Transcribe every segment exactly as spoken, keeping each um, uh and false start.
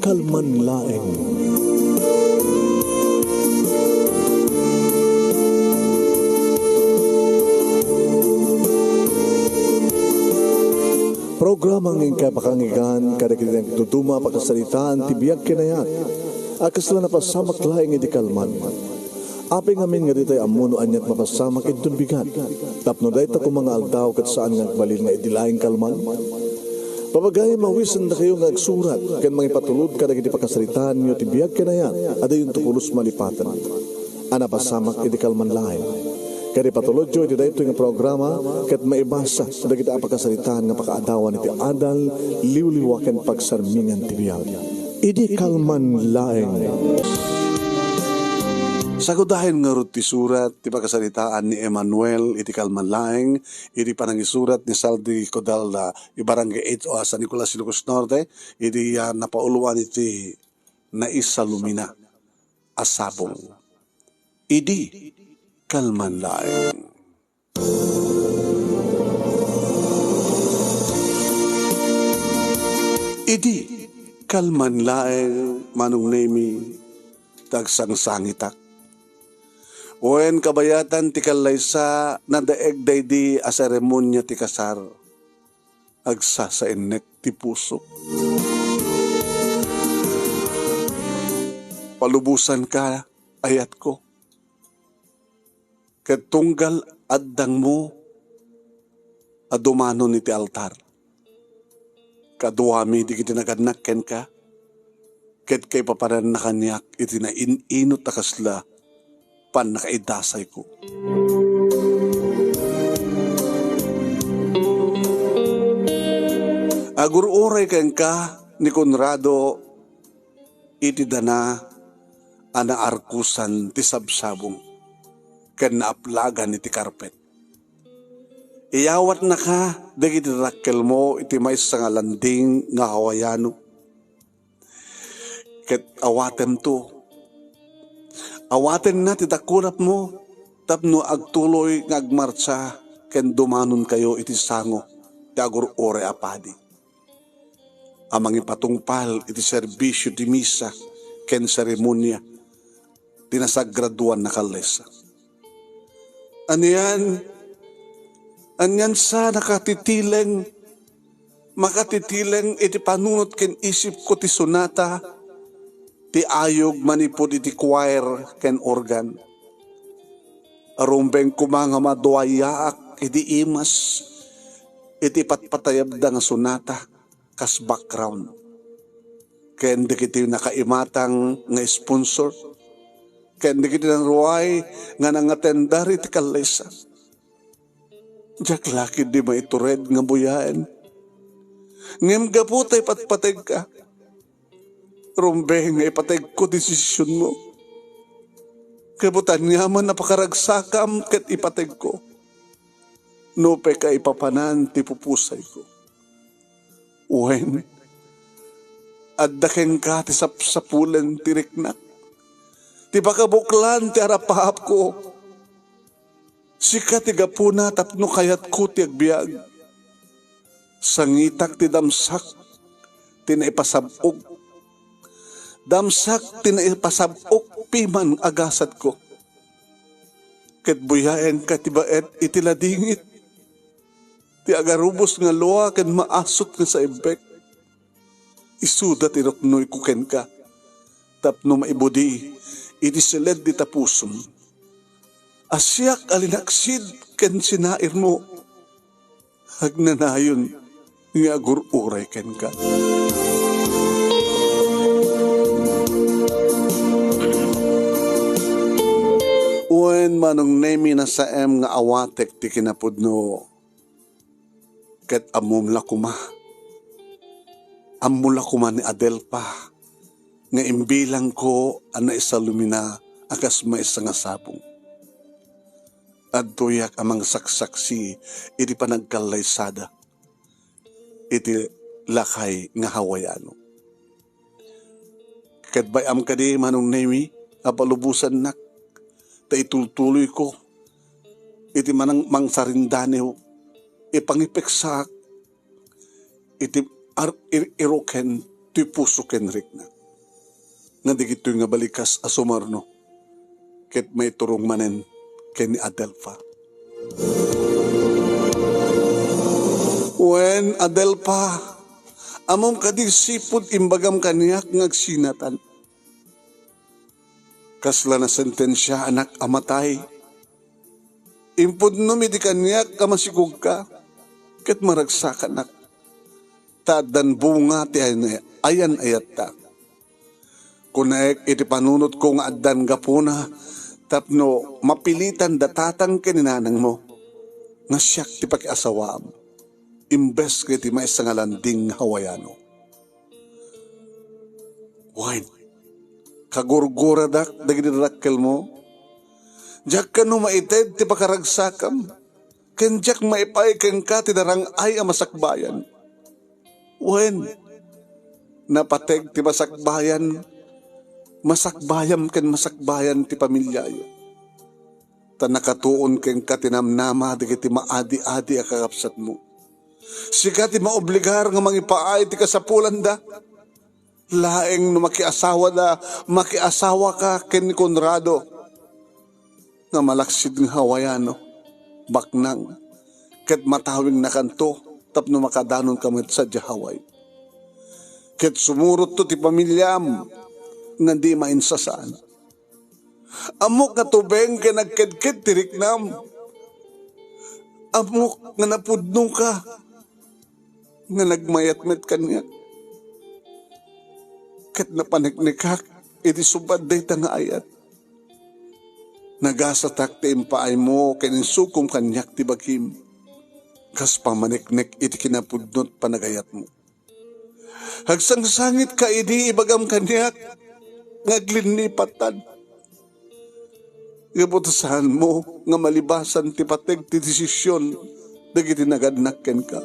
Kalman laeng. Programa nga inkay pakanggan kadagiti nagduduma a pakasaritaan ti biag ken ayat a kasla napasamak laeng iti kalman. Apay ngamin nga ditay ammo no aniat mapasamak inton bigat, tapno dayta koma nga aldaw ket saan nga agbalin nga idi laeng kalman? Papagayam, mawisendakayo nga agsurat ken mangipatulod kadagiti pakasaritaanyo ti biag ken ayat a diyonto pulos malipaten a napasamak iti kalman laeng. Ket ipatulodyo iti daytoy nga programa ket maibasa dagiti a pakasaritaan nga pakaadawan iti adal, liwliwa ken pagsarmingan ti biag. Idi kalman laeng. Sagudayen ngarud ti surat ti pakasaritaan ni Emmanuel iti kalman laeng, iti panangisurat ni Saldi Codalda, i Barangay eight O a San Nicolas, Ilocos Norte, idi, ah, napauloan iti naisalumina a sabong. Idi kalman laeng. Idi kalman laeng, Manong Nemi, tagsangsangitak. Wen, kabayatan ti kallaysa, nadaeg daydi a seremonia ti kasar. Agsasainnek ti pusok. Palubosanka, ayatko. Ket tunggal addangmo a dumanon iti altar. Kaduami dagiti nagannak kenka, ket kaipapananna kaniak iti nain-inut a kasla pannakaidasayko. Agur-uray kenka ni Conrado iti dana a naarkusan ti sabsabong ken naaplagan iti karpet. Iyawatnaka dagiti dakkelmo iti maysa nga landing nga Hawaiano. Ket awatemto. Awatenna ti dakulapmo tapno agtuloy nga agmartsa ken dumanonkayo iti sango ti agur-uray a padi a mangipatungpal iti serbisio ti misa ken seremonia ti nasagradoan a kallaysa. Anian, anian sa nakatitileng, makatitileng iti panunot ken isipko ti sonata, ti ayog manipud iti choir ken organ. Rumbeng koma nga maduayaak iti imas iti patpatayabda nga sonata kas background. Ken dagiti nakaimatang nga sponsor, ken dagiti naruay nga nangatendar iti kallaysa. Diak la ketdi maitured nga buyaen. Ngem gapu ta ipatpategka, rumbeng nga ipategko ti desisionmo. Gapu ta aniaman a pakaragsakam ket ipategko. Nupay kaipapanan ti pupusayko. Wen, adda kenka ti sapsapulen ti riknak, ti pakabuklan ti arapaapko. Sika ti gapuna tapno kayatko ti agbiag. Sangitak ti damsak ti naipasab-ok. Damsak ti naipasab-ok piman a gasatko. Ket buyaenka ti baet iti ladingit. Ti agarubos nga lua ken maasut nga saibbek. Isuda ti ruknoyko kenka tapno maibudi iti siled ti tapusom. A siak a linaksid ken sinairmo, agnanayon nga agur-uray kenka. Wen, Manong Nemi, nasaem nga awatek ti kinapudno. Ket ammom la koma, ammo la koma ni Adelfa nga imbilangko a naisalumina a kas maysa nga sabong. Adtoyak a mangsaksaksi iti panagkallaysada iti lakay nga Hawaiano. Ket bay-am kadi, Manong Nemi, a palubosannak, ta itultuloyko iti manang-, mangsarindaniw, ipangipeksaak iti ar-, ir-, iruken ti puso ken riknak. nga dagitoy nga balikas a sumarno ket maiturong manen ken ni Adelfa. Wen, Adelfa, ammom kadi sipud imbagam kaniak nga agsinatan? Kasla nasentensiaanak a matay. Impudnom idi kaniak a masikogka, ket maragsakanak, ta addan bunga ti ayan-, ayan-ayatta. Kunaek iti panunotko nga addan gapuna tapno mapilitan da tatang ken ni nanangmo nga siak ti pakiasawaam, imbes nga iti maysa nga landing nga Hawaiano. Wen, kagurguradak dagiti dakkelmo. Diak kano maited ti pakaragsakam, ken diak maipay kenka ti darang-ay a masakbayan. Wen, napateg ti masakbayan, masakbayam ken masakbayan ti pamiliayo. Ta nakatuon kenka ti namnama dagiti maadi-adi a kakabsatmo. Sika ti maobligar nga mangipaay ti kasapulanda. Laeng no makiasawada, makiasawaka ken ni Conrado nga malaksid nga Hawaiano, baknang, ket matawingnakanto tapno makadanonka met sadiay Hawaii. Ket sumurotto ti pamiliam nga di mainsasaan. Ammok nga tubeng ken agkedked ti riknam. Ammok nga napudnoka nga nagmayat met kaniak. Ket napaneknekak iti sub-ad dayta nga ayat. Nagasatak ti impaaymo ken insukom kaniak ti bagim, kas pamaneknek iti kinapudno ti panagayatmo. Agsangsangitka idi ibagam kaniak nga aglinnipatan. Gapu ta saanmo nga malibasan ti pateg ti desision dagiti nagannak kenka.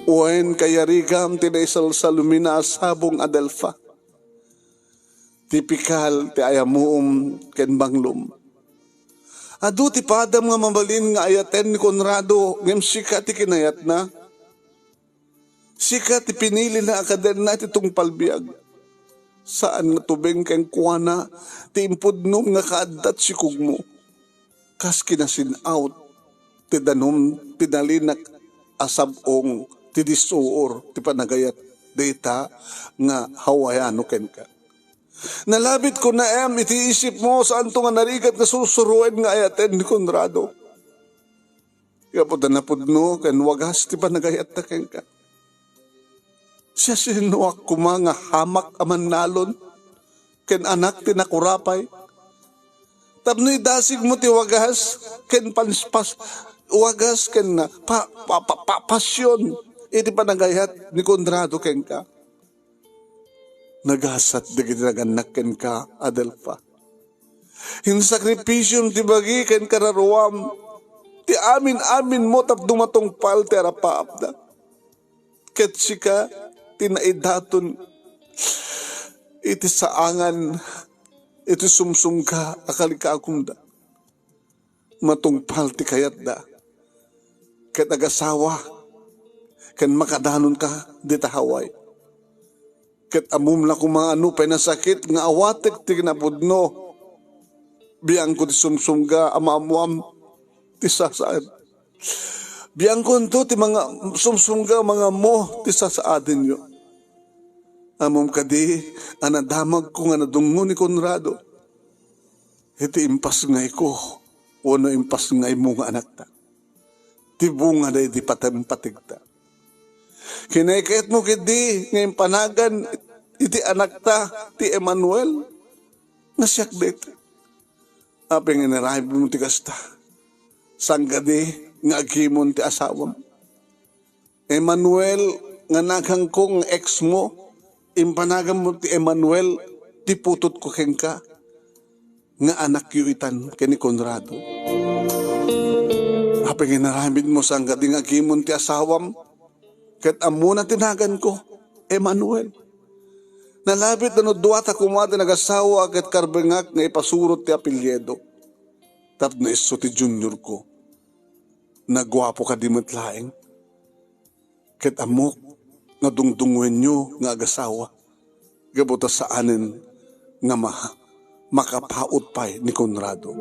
Wen, kayarigam ti naisalsalumina a sabong, Adelfa. Tipikal ti ayamuom ken banglom. Adu ti padam nga mabalin nga ayaten ni Conrado, ngem sika ti kinayatna. Sika ti pinilina a kadenna iti tungpal biag. Saan nga tubeng kenkuana ti impudnom nga kaadda ti sikogmo. Kas kinasin-awt ti danum ti nalinak a sab-ong ti disuor ti panagayat dayta nga Hawaiano kenka. Nalabit kunaem iti isipmo, saanto nga narigat nga sursuroen nga ayaten ni Conrado. Gapu ta napudno ken wagas ti panagayatta kenka. Siasinoak koma nga hamak a mannalon ken anak ti nakurapay? Tapno idasigmo ti wagas ken panspas-, wagas ken pa-, pa-, pa-, pa-, passion iti panagayat ni Conrado kenka. Nagasat dagiti nagannak kenka, Adelfa. Insakripisiom ti bagi ken kararuam, ti amin-aminmo tapno matungpal ti arapaapda. Ket sika ti naidaton iti saangan iti sumsumga a kalikagumda. Matungpal ti kayatda, ket agasawa, ken makadanonka dita Hawaii. Ket ammom la koma a nupay nasakit nga awatek ti kinapudno, biangko ti sumsumga a maammoam ti sasaad. Biangkonto ti manga-, sumsumga a mangammo ti sasaadenyo. Ammom kadi a nadamagko nga nadungngo ni Conrado iti impasngayko wenno impasngaymo nga anakta. Ti bunga daydi patempategta. Kinaykayatmo ketdi nga impanagan iti anakta ti Emmanuel nga siak dayta. Apay nga inaramidmo ti kasta? Saan kadi nga agimon ti asawam? Emmanuel nga naganko nga ex mo, impanaganmo ti Emmanuel ti putotko kenka nga anakyo itan ken ni Conrado. Apay nga inaramidmo saan kadi nga agimon ti asawam? Ket ammona ti naganko, Emmanuel. Nalabit ta no dua ta koma ti nagasawa ket karbengak nga ipasurot ti apelyido. Tapno isu ti juniorko. Naguapo kadi met laeng. Ket ammok nga dungdungngoenyo nga agasawa, gapu ta saanen nga ma-, makapaut pay ni Conrado.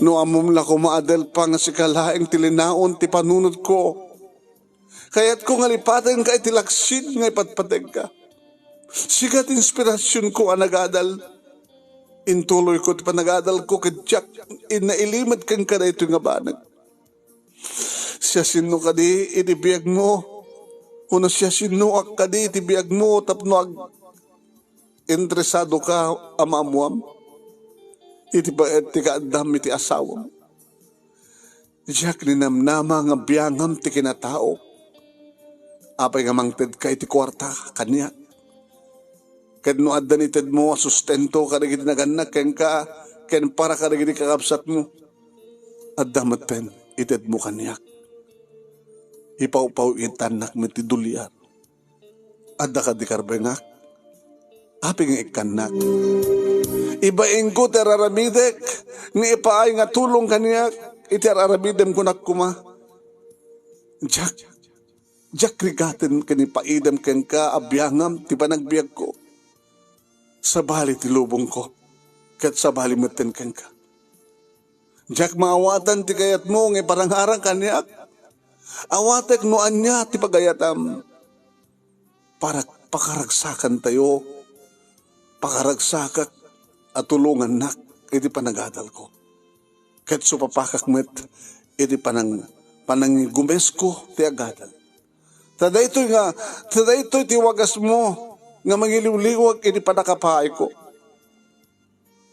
No ammom la koma, Adelfa, nga sika laeng ti linaon ti panunotko, kayatko nga lipatenka iti laksid nga ipatpategka. Sika ti inspirasionko a nagadal. Intuloyko ti panagadalko ket diak nailimed kenka daytoy nga banag. Siasinoak kadi iti biagmo? Wenno siasinoak kadi iti biagmo tapno ag-, interesadoka a maammoam iti baet ti kaaddam iti asawam? Diak ninamnama nga biangam ti kinataok. Apay nga mangtedka iti kuarta kaniak? Ket no adda ni tedmo a sustento kadagiti nagannak kenka ken para kadagiti kakabsatmo, adda metten itedmo kaniak. Ipawpaw-itannak met ti duliar. Adda kadi karbengak? Apay nga ikkannak? Ibainko ti ar-aramidek, nga ipaay nga tulong kaniak iti ar-aramidem, kunak koma. Diak, diak rigaten ken ipaidem kenka a biangam ti panagbiagko. Sabali ti lubongko, ket sabali metten kenka. Diak maawatan ti kayatmo nga iparangarang kaniak. Awatek no ania ti pagayatam. Para-, pakaragsakantayo, pakaragsakak a tulongannak iti panagadalko. Ket supapakak met iti panang-, panangigumesko ti agadal. Ta daytoy nga, ta daytoy ti wagasmo nga mangiliwliwag iti pannakapaayko.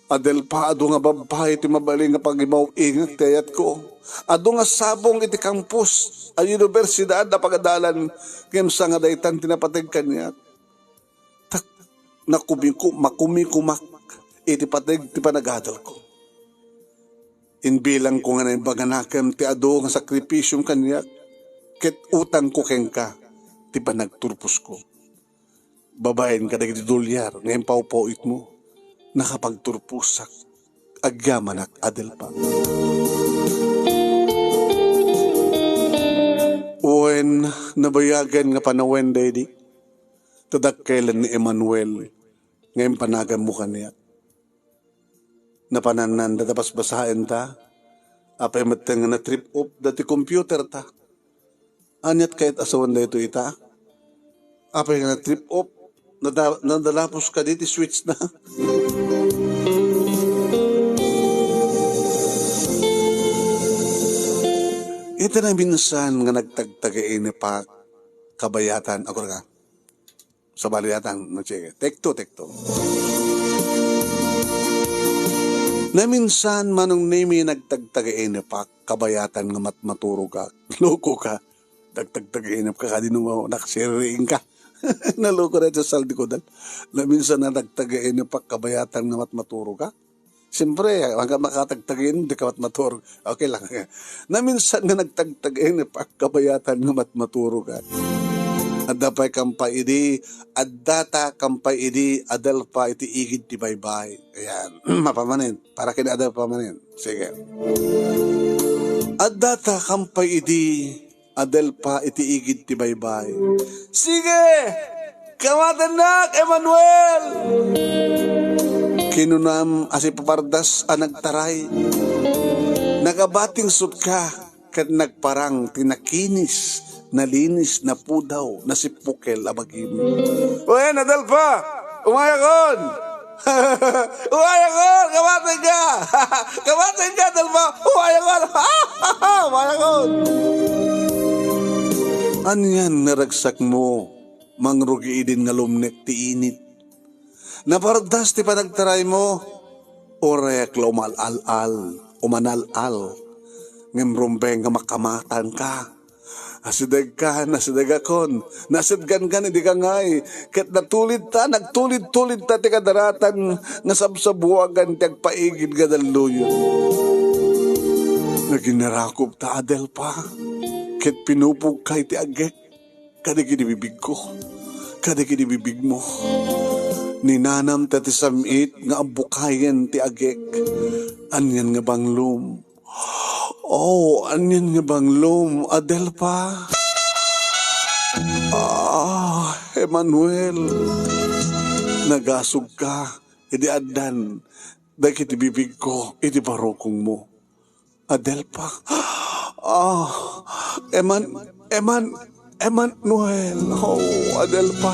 Adelfa, adu nga babbai ti mabalin nga pagimaw-ingek ti ayatko. Adu nga sabong iti kampus a universidad a pagadalan, ngem sanga daytan ti napateg kaniak. Tak-, nakumiku-, makumikumak iti pateg ti panagadalko. Imbilangko nga naimbag a nakem ti adu nga sakripisiom kaniak, ket utangko kenka ti panagturposko. Babaen kadagiti dolyar nga impawpaw-itmo, nakapagturposak, agyamanak, Adelfa. Wen, nabayagen nga panawen daydi, ta dakkelen ni Emmanuel nga impanaganmo kaniak. Napanannan da ta basbasaen ta. Apay metten nga na-trip off da ti computer ta. Aniat kayat a sawen daytoy ita? Apay nga na-trip off? Nada-, nadalapos kadi ti switch na. Iti naminsan nga nagtagtagainipak, kabayatan, agurga. Sabali atan, no, sige. Take two, take two. Naminsan, Manong Nemi, nagtagtagainipak, kabayatan nga matmaturogak. Loko ka. Nagtagtagainip ka, kadi no naksiriing ka. Naloko na ito, Sal, di ko dal. Naminsan na nagtagainipak, kabayatan nga matmaturogak. Siyempre, hanggang makatagtagin, di ka matmaturog. Okay lang. Naminsan nga nagtagtagain, pakkabayatan nga matmaturog, ah. Adda pay kampay idi, adda ta kampay idi, Adelfa, iti igid ti baybay. Ayan. Mapamanen. Para ken Adelfa manen. Sige. Adda ta kampay idi, Adelfa, iti igid ti baybay. Sige! Kamatennak, Emmanuel! Kinunam a sipapardas a nagtaray. Nagabatingsot ka, ket nagparang ti nakinis, nalinis, napudaw, nasippukel a bagim. Wen, Adelfa! Umayakon! Umayakon! Kamatenka! Kamatenka, Adelfa! Umayakon! Umayakon! Anian nga ragsakmo, mangrugi idin nga lumnek ti init? Napardas ti panagtaraymo, uray ak la umal-al-al, umanal-al, ngem rumbeng nga makamatanka. Asidegka, nasidegakon, nasidgankan idi kangay, ket natulidta, nagtulid-tulidta ti kadaratan nga sabsabuagan ti agpaigid nga dalluyon. Naginarakopta, Adelfa, ket pinupogka iti agek kadagiti bibigko, kadagiti bibigmo. Ninanamta ti sam-it nga abbukayen ti agek. Anian nga banglom, Oh, anian nga banglom, Adelfa? Ah, Emmanuel, nagasugka idi addan dagiti bibigko iti barukongmo. Adelfa. Ah, Eman-, Eman-, Emmanuel. Oh, Adelfa.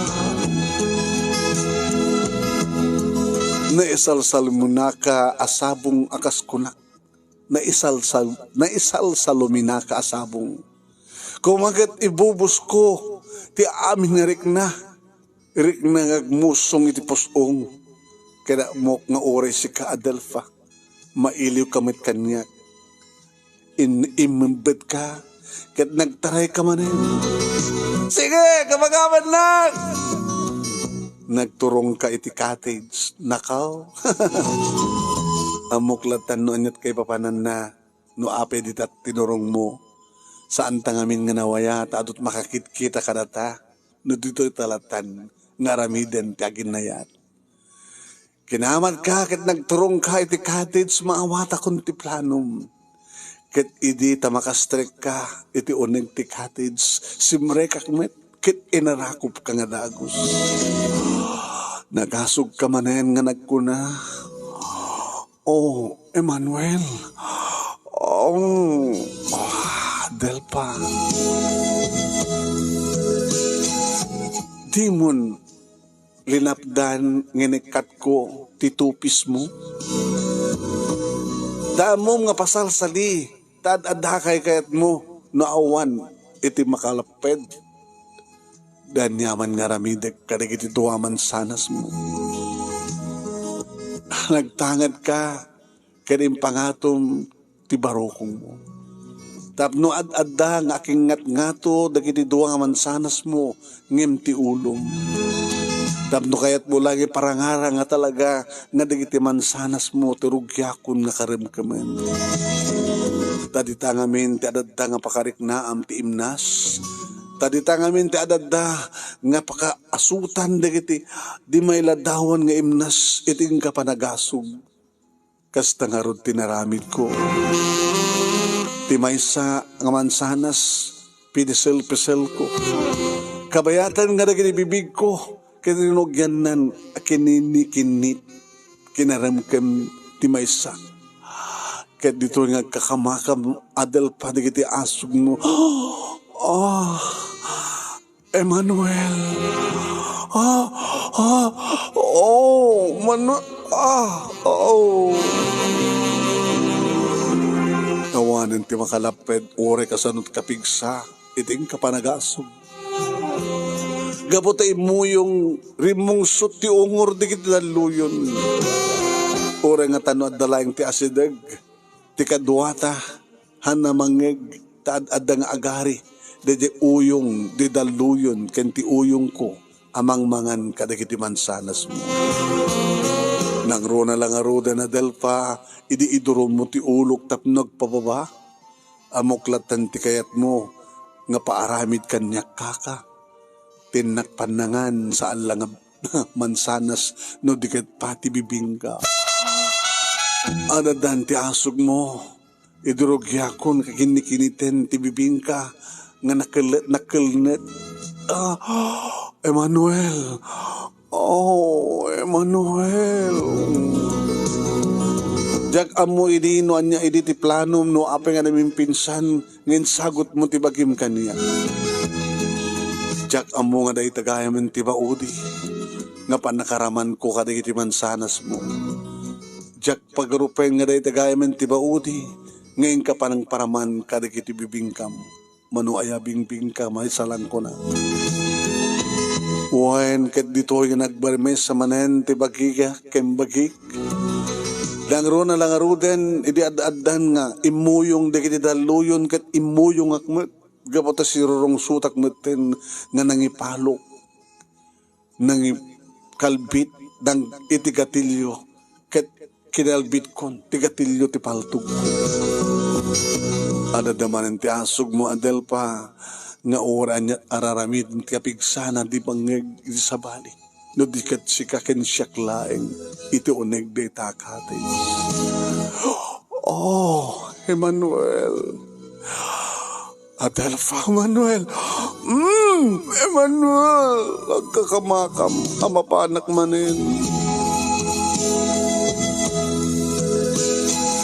Naisalsalominaka a sabong a kas kunak. Naisalsal-, naisalsalominaka a sabong. Koma ket ibubusko ti amin nga rikna. Rikna nga agmusong iti pus-ong. Ket ammok nga uray sika, Adelfa, mailiwka met kaniak. In-, immembetka ket nagtarayka manen. Sige, kabagabannak! Nagturongka iti cottage. Nakaw. Ammok latta no aniat kaipapananna, no apay dita tinurongmo. Saanta ngamin nga nawaya ta adut makakitkita kadata. No ditoy ta lattan nga aramiden ti aginnayat. Kinamadka ket nagturongka iti cottage, maawatakon ti planom. Ket idi ta makastrekka iti uneg ti cottage, simrekak met ket inarakupka nga dagus. Nagasugka manen nga nagkuna, "Oh, Emmanuel. Oh, ah, Delpa. Dimon linapdan nga inikkatko ti tupismo? Ta ammom nga pasalsali, ta ad-adda kaykayatmo no awan iti makalapped. Aniaman nga aramidek kadagiti dua mansanasmo. Nagtangadka ket impangatom ti barukongmo. Tapno ad-adda nga akingngatngato dagiti dua nga mansanasmo ngem ti ulom. Tapno kayatmo la nga iparangara nga talaga nga dagiti mansanasmo ti rugiakon nga karemkemen. Ta dita ngamin ti ad-adda nga pakariknaam ti imnas. Ta dita ngamin ti ad-adda nga pakaasutan dagiti di mailadawan nga imnas iti inka panagasug. Kasta ngarud ti naramidko. Ti maysa nga mansanas, pidisel-piselko. Kabayatan nga dagiti bibigko, ket rinugiannan a kinini-kinit, kinaremkem ti maysa. Ket ditoy nga agkakamakam, Adelpa, dagiti asugmo. Ah, Emmanuel. Ah, ah, oh, Manu-, ah, oh. Awanen ti makalapped, uray kasano ti kapigsa, iti inka panagasug. Gapu ta immuyong rimmungsot ti ungor dagiti dalluyon. Uray nga tano adda laeng ti asideg, ti kaduata, Hanna mangngeg ta ad-adda nga agari daydiay uyong di dalluyon ken ti uyongko a mangmangan kadagiti mansanasmo. Nangruna la ngaruden, Adelpa, idi idurommo ti ulok tapno agpababa. Ammok latta ti kayatmo nga paaramid kaniak, kaka. Ti innak pannangan, saan la nga mansanas no di ket pati bibingka. Ad-addan ti asugmo. Idi rugiakon ket kinnikiniten ti bibingka nga nakellet-, nakelnet. Ah, Emmanuel. Oh, Emmanuel. Diak ammo idi no ania idi ti planom no apay nga namimpinsan nga insagutmo ti bagim kaniak. Diak ammo nga dayta gayamen ti baudi nga pannakaramanko kadagiti mansanasmo. Diak pagarupen nga dayta gayamen ti baudi nga inka panangparaman kadagiti bibingkam. Mano aya bingbingka, maisalangkona. Wen ket ditoy nga nagbarmesa manen ti bagika ken bagik. Nangruna la ngaruden idi ad-addan nga immuyong dagiti dalluyon ket immuyongak met gapu ta sirurungsotak metten nga nangipalok. Nangikalbit dang iti gatilio, ket kinalbitkon ti gatilio ti paltogko. Ad-adda manen ti asugmo, Adelpa, nga uray aniat araramiden ti kapigsana di mangngeg iti sabali, no di ket sika ken siak laeng iti uneg dayta a cottage. Oh, Emmanuel. Adelfa, Emmanuel. Mm, Emmanuel. Agkakamakam a mapanak manen.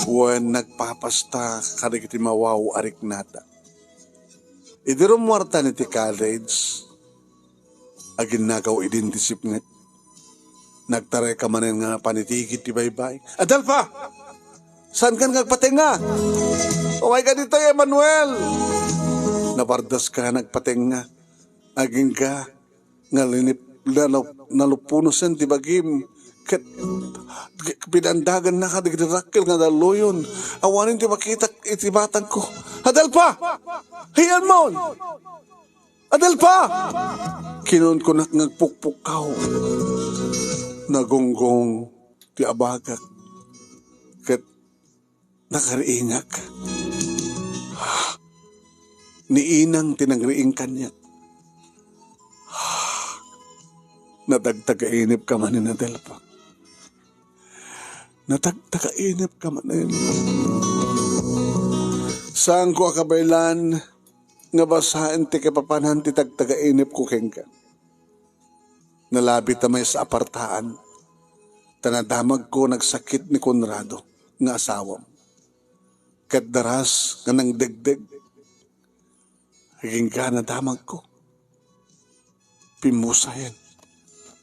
Wen nagpapasta kadagiti mawaw a riknata. Idi rummuartan iti college, aginnagaw idin ti sipnget. Nagtarayka manen nga panitigid ti baybay. Adelfa! Saankan nga agpatengnga? Umayka ditoy, Emmanuel! Nabardaska nga nagpatengnga. Agingga nga linip-, nalup-, nalupunosen ti bagim. Ket, ket pinandagannaka dagiti dakkel nga dalluyon. Awanen ti makitak iti batangko. Adelfa! Hiyanmon! Adelfa! Kinunkunak nga agpukpukkaw. Nagunggong ti abagak. Ket nakariingak. Ni Inang ti nangriing kaniak. Natagtagainepka manen, Adelfa. Natagtagainepka manen. Saanko a kabaelan nga basaen ti kapapanan ti tagtagainepko kenka. Nalabit a maysa a partaan, ta nadamagko nagsakit ni Conrado nga asawam. Ket daras nga nangdegdeg, agingga nadamagko. Pimmusayen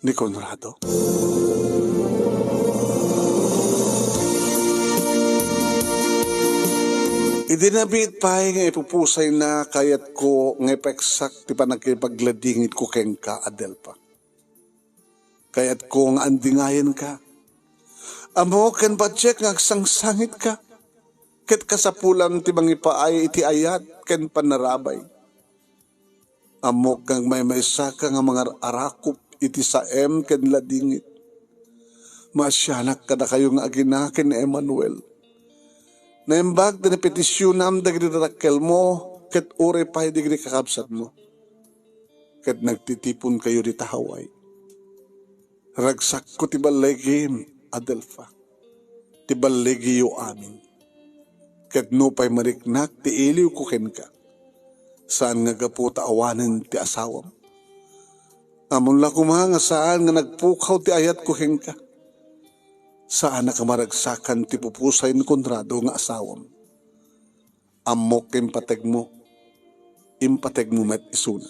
ni Conrado. Idi nabiit pay nga ipupusayna, kayatko nga ipaiksak ti pannakipagladingitko kenka, Adelfa. Kayatko nga andingayenka. Ammok ken patiek nga agsangsangitka, ket kasapulam ti mangipaay iti ayat ken pannarabay. Ammok nga agmaymaysaka nga mangar-arakop iti saem ken ladingit. Maasianak kadakayo nga agina ken ni Emmanuel. Naimbag ti napetisionam dagiti dakkelmo ket uray pay dagiti kakabsatmo. Ket nagtitiponkayo dita Hawaii. Ragsakko ti ballegim, Adelfa. Ti ballegiyo amin. Ket nupay mariknak ti iliwko kenka, saan nga gapu ta awanen ti asawam. Ammon la koma nga saan nga nagpukaw ti ayatko kenka. Saanak a maragsakan ti pupusay ni Conrado nga asawam. Ammok nga impategmo, impategmo met isuna.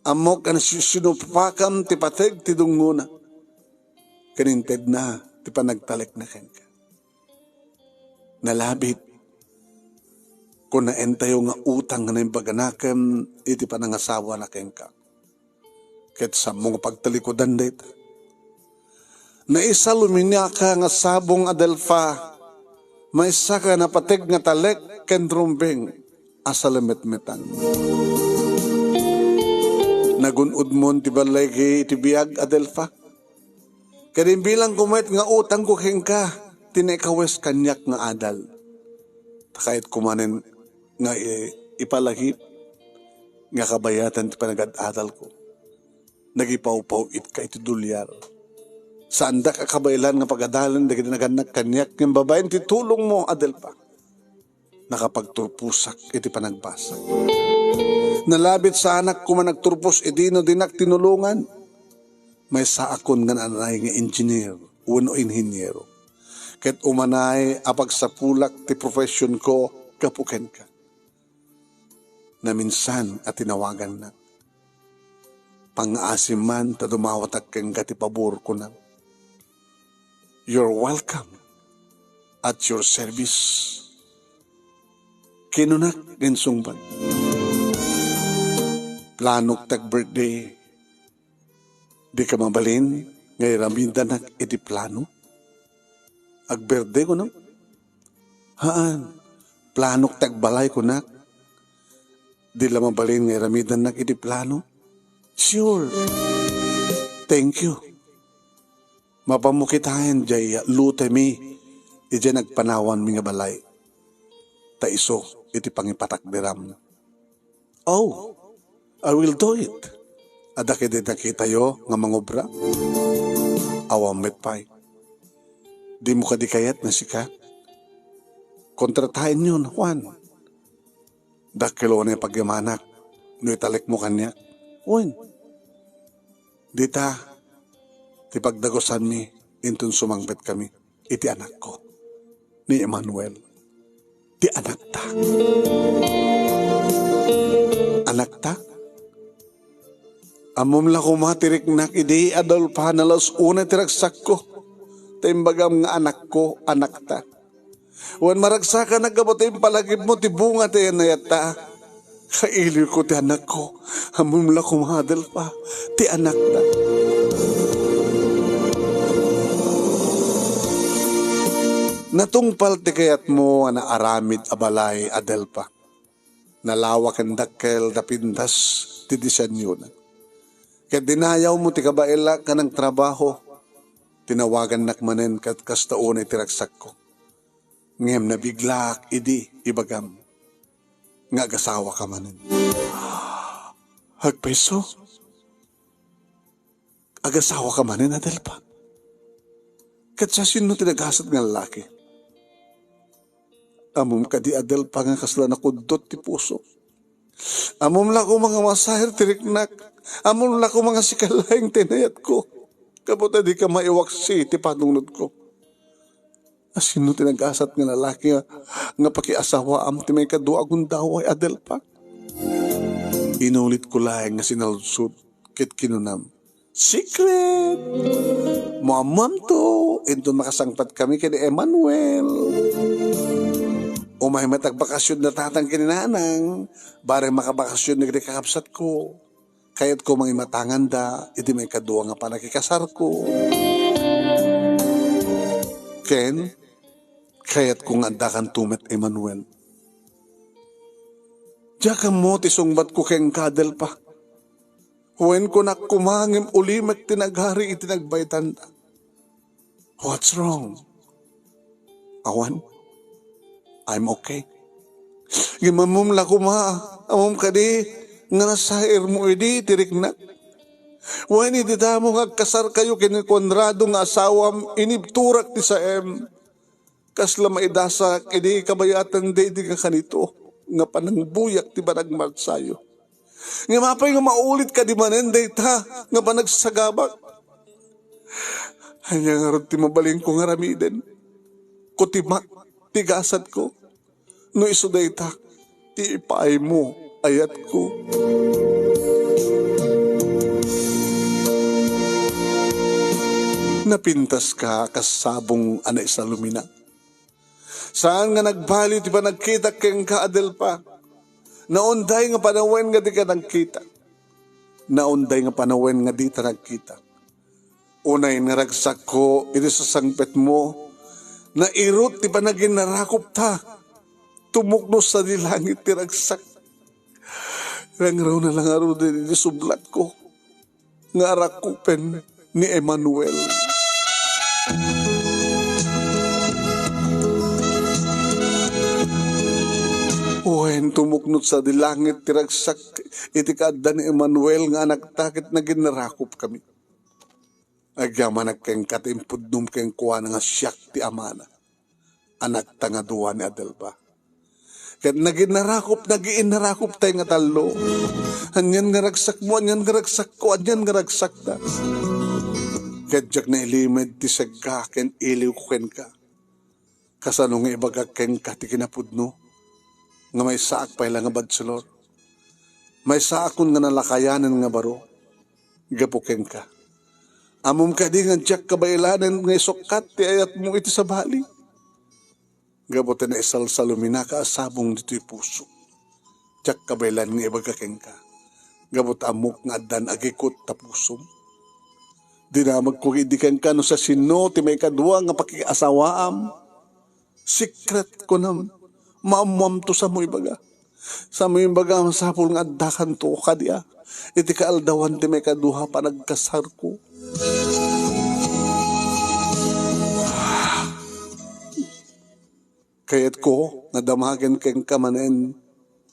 Ammok nga nasi-, sinupakam ti pateg ti dungngona, ken intedna ti panagtalekna kenka. Nalabit, kunaentayo nga utang nga naimbaganakem iti panangasawana kenka. Ket sammo nga pagtalikudan dayta. Naisaluminiaka nga sabong, Adelfa, maysaka napateg nga talek ken rumbeng a salemetmetan. Nagun-odmon ti ballegi iti biag, Adelfa. Ket imbilangko met nga utangko kenka ti naikawes kaniak nga adal. Ta kayatko manen nga i-, ipalagip nga kabayatan ti panagad-adalko. Nagipawpaw-itka iti dolyar. Saandak a kabaelan nga pagadalen dagiti nagannak kaniak ngem babaen ti tulongmo, Adelfa. Nakapagturposak iti panagbasa. Nalabit saanak koma nagturpos idi no dinak tinulongan. Maysaakon nga naanay nga engineer wenno inhiniero. Ket umanay a pagsapulak ti professionko gapu kenka. Naminsan a tinawagannak. Pangngaasim man ta dumawatak kenka ti pabor, kunam. "You're welcome. At your service." Kinunak nga insungbat. Planok ti ag-birthday. Dika mabalin nga iramidanak iti plano? Ag-birthday, kunam? Haan, planok ti agbalay, kunak. Di la mabalin nga iramidannak iti plano? Sure. Thank you. Mapanmo kitaen diay lotemi idiay nagpanawanmi nga balay. Ta isu iti pangipatakderam. Oh, I will do it. Adda kadi nakitayo nga mangobra? Awan met pay. Dimo kadi kayat nga sika? Kontrataenyon, Juan. Dakkel unay pagyamanak no italekmo kaniak. Wen, dita ti pagdagusanmi inton sumangpetkami iti anakko, ni Emmanuel, ti anakta. Anakta? Ammom la koma ti riknak idi, Adolfa, nalaus unay ti ragsakko, ta imbagam nga anakko, anakta. Wen, maragsakanak gapu ta impalagipmo ti bunga ti nayatta. Kailiwko ti anakko. Ammom la koma, Adolfa, ti anakta. Natungpal ti kayatmo a naaramid a balay, Adolfa. Nalawa ken dakkel, napintas ti desianyona. Ket dinayawmo ti kabaelak nga nagtrabaho. Tinawagannak manen ket kasta unay ti ragsakko. Ngem nabiglaak idi ibagam nga agasawaka manen. Agpayso? Agasawaka manen, Adelpa? Ket siasino ti nagasat nga lalaki? Ammom kadi, Adelpa, nga kasla nakuddot ti puso? Ammom la koma nga masaher ti riknak. Ammom la koma nga sika laeng ti inayatko. Gapu ta dika maiwaksi iti panunotko. Asino ti nagasat nga lalaki nga, nga pakiasawaam ti maikadua a gundaway, Adelpa? Inulitko laeng nga sinaludsod ket kinunam, "Secret! Muammuamto inton makasangpetkami ken ni Emmanuel. Umay met agbakasyon ni tatang ken ni nanang, bareng makabakasyon ni kakabsatko. Kayatko mangimatanganda iti maikadua nga pannakikasarko. Ken kayatko nga addakanto met, Emmanuel." Diak ammo ti sungbatko kenka, Adelpa. Wen, kunak koma ngem ulimek ti nagari iti nagbaydanda. What's wrong? Awan. I'm okay. Ngem ammom la koma, ammom kadi nga nasahermo idi ti riknak? Wen, iti damo nga agkasarkayo ken ni Conrado nga asawam, inibturak ti saem. Kasla maidasak idi kabayatan daydi nga kanito nga panangbuyak ti panagmarsayo. Ngem apay nga maulit kadi manen dayta nga panagsagabak? Ania ngarud ti mabalinko nga aramiden? Kutimak ti gasatko. No isu dayta ti ipaaymo, ayatko. Napintaska kas sabong a naisalumina. Saan nga nagbaliw ti panagkitak kenka, Adelpa. Naunday nga panawen nga dika nagkita. Naunday nga panawen nga dita nagkita. Unay nga ragsakko iti sasangpetmo, nairut ti panaginnarakopta. Tumuknos sadi langit ti ragsak. Rangrana la ngaruden iti sublatko nga arakupen ni Emmanuel. Wen, tumuknos sadi langit ti ragsak iti kaadda ni Emmanuel nga anakta ket naginnarakopkami. Agyamanak kenka ti impudnom kenkuana nga siak ti amana. Anakta nga dua ni Adelpa. Ket naginnarakop, nagiinnarakoptay nga tallo. Anian nga ragsakmo, anian nga ragsakko, anian nga ragsakda. Ket diak nailimed ti segga ken iliwko kenka. Kasano nga ibagak kenka ti kinapudno nga maysaak pay la nga bachelor? Maysaakon nga nalakayanen nga baro gapu kenka. Ammom kadi nga diak kabaelanen nga isukkat ti ayatmo iti sabali? Gapu ta naisalsaluminaka a sabong ditoy puso. Diak kabaelan nga ibaga kenka. Gapu ta ammok nga addan agikot ta pusom. Dinamagko idi kenka no siasino ti maikadua nga pakiasawaam. Secret, kunam. Maammoamto samo ibaga. Samo ibaga, masapul nga addakanto kadi a iti kaaldawan ti maikadua panagkasarko. Kayatko nga damagen kenka manen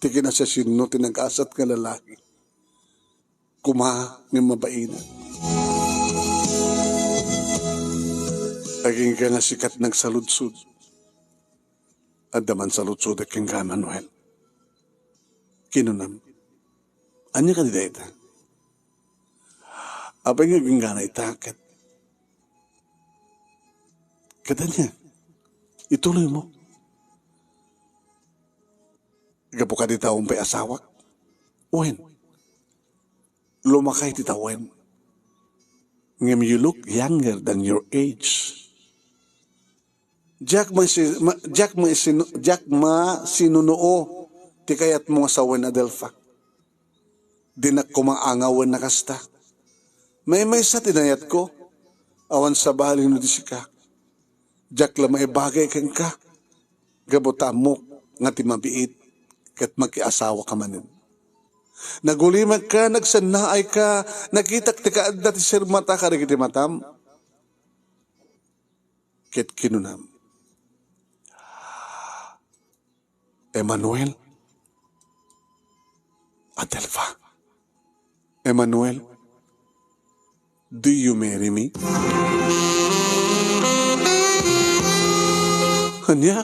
ti kinasiasino ti nagasat nga lalaki. Koma nga mabain. Agingga nga sikat nagsaludsod. Adda man saludsodek kenka, Manuel. Kinunam, "Ania kadi dayta? Apay nga agingga ita ket, ket ania? Ituloymo. Gapu kadi ta umpay asawak? Wen, lumakay ti tawen. Ngem you look younger than your age." Diak maisi-, ma-, diak maisinu-, diak masinunuo ti kayatmo nga sawen, Adelfa. Dinak koma angawen a kasta. Maymaysa ti nayatko, awan sabali no di sika. Diak la maibagay kenka, gapu ta ammok nga ti mabiit ket makiasawaka manen. Nagulimekka, nagsannaayka, nakitak ti kaadda ti sirmata kadagiti matam. Ket kinunam, "Emmanuel, Adelfa, Emmanuel, do you marry me?" "Ania?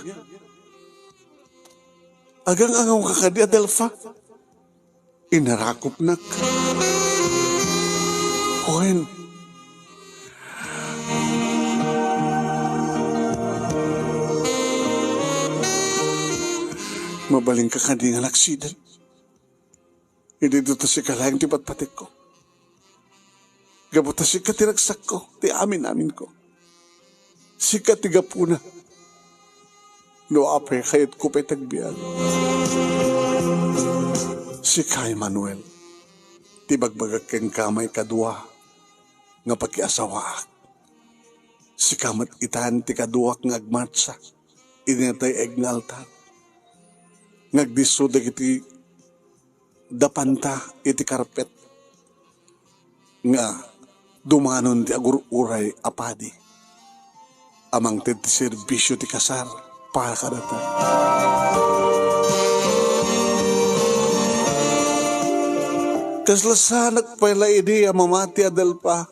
Agang-angawka kadi, Adelfa?" Inarakupnak. Wen, mabalinka kadi nga naksiden? Idi dita sika laeng ti patpatikko. Gapu ta sika ti ragsakko, ti amin-aminko. Sika ti gapuna. No apay, kayatko pay ti agbiag. Sika, Emmanuel, ti ibagbagak kenka maikadua nga pakiasawaak. Sika met itan ti kaduak nga agmartsa idi natay-eg nga altar, nga agdisso dagiti dapanta iti karpet nga dumanon ti agur-uray a padi a mangted ti serbisio ti kasar para kadata. Kasla saanak pay la idi a mamati, Adelfa.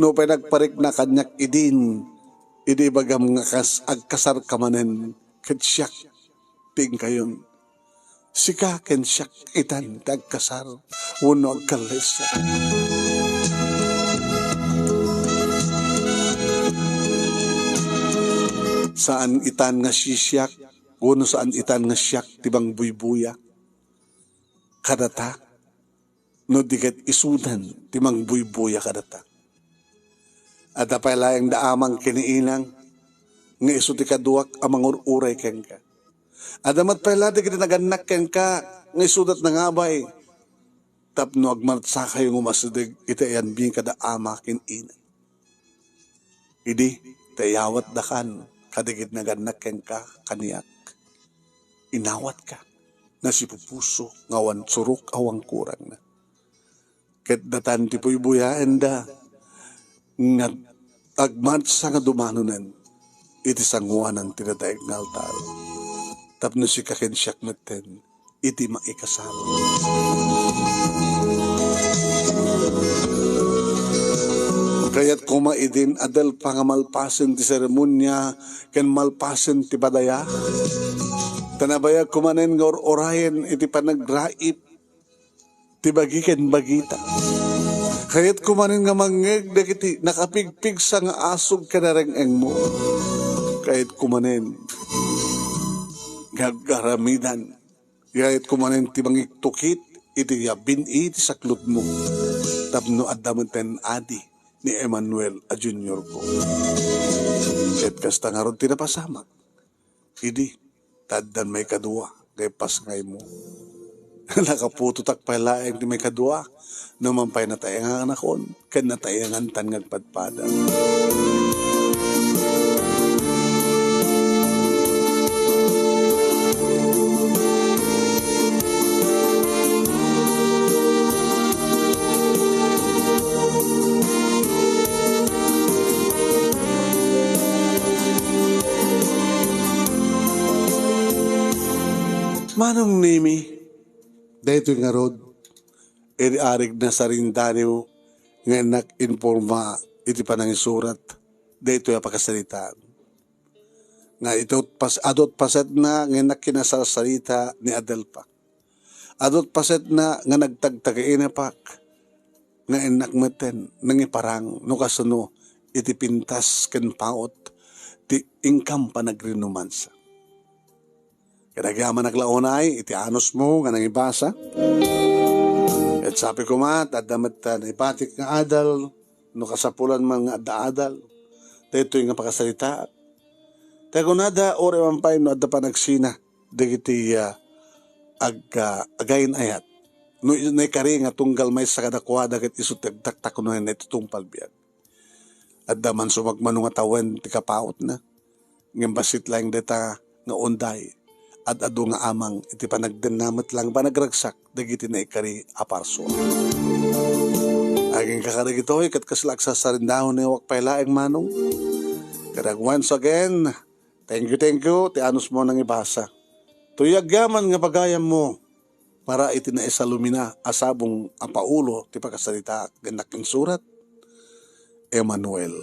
No pay nagparikna kaniak idin, idi ibagam nga kas-, agkasarka manen ket siak ti inkayon. Sika ken siak itan ti agkasar wenno agkallessa. Saan itan nga sisiak wenno saan itan nga siak ti mangbuybuya kadata, no di ket isudan ti mangbuybuya kadata. Adda pay laeng da amang ken ni inang nga isu ti kaduak a mangur-uray kenka. Adda met pay la dagiti nagannak kenka nga isuda ti nangabay tapno agmartsakayo nga umasideg iti ayanmi kada ama ken inang. Idi ta iyawatdakan kadagiti nagannak kenka kaniak, inawatka, nasipupuso nga awan surok a awan kurangna. Ket datan ti buybuyaenda nga agmartsa nga dumanonen iti sangoanan ti nataeng nga altar. Tapno sika ken siak metten iti maikasar. Kayat koma idin, Adelfa, nga malpasen ti seremonia ken malpasen ti padaya. Ta nabayag komanen nga ur-urayen iti panagraip ti bagi ken bagita. Kayat komanen nga mangngeg dagiti nakapigpigsa nga asug ken areng-engmo. Kayat komanen nga agaramidan. Kayat komanen ti mangiktukit iti yabin iti saklotmo. Tapno adda metten adi ni Emmanuel a juniorko. Ket kasta ngarud ti napasamak. Idi, ta addan maikadua nga ipasngaymo. Nakaputotak pay laeng ti maikadua, no man pay nataenganakon, ken nataengantan nga agpadpada. Manong Nemi, daytoy ngarud, iti arig na sarindaniw nga innak informa iti panangisurat daytoy a pakasaritaan. nga ito't pas-, adu't pasetna nga innak kinasarsarita ni Adelpa. Adu't pasetna nga nagtagtagainapak nga innak metten nangiparang no kasano iti pintas ken paut ti inkam panagrinumansa. Ket agyamanak la unay iti anusmo nga nangibasa. Ket sapay koma, ta adda met ta naibatik nga adal, no kasapulan man nga adda adal, daytoy nga pakasaritaak. Ta kunada, uray man pay no adda panagsina dagiti, ah, ag-, ah, agayan-ayat. No naikari nga tunggal maysa kadakuada ket isu ti agtaktaknoen iti tungpal biag. Adda man sumagmamano nga tawen ti kapautna. Ngem bassit laeng dayta nga unday, ad-adu nga amang iti panagdenna met laeng panagragsak dagiti naikari a parsua. Agingga kadagitoy ket kasla agsasarindawennakon pay laeng, Manong. Ket once again, thank you, thank you, ti anusmo nangibasa. Tuyag yaman nga pagayammo para iti naisalumina a sabong a paulo ti pakasaritaak ken nakinsurat, Emmanuel.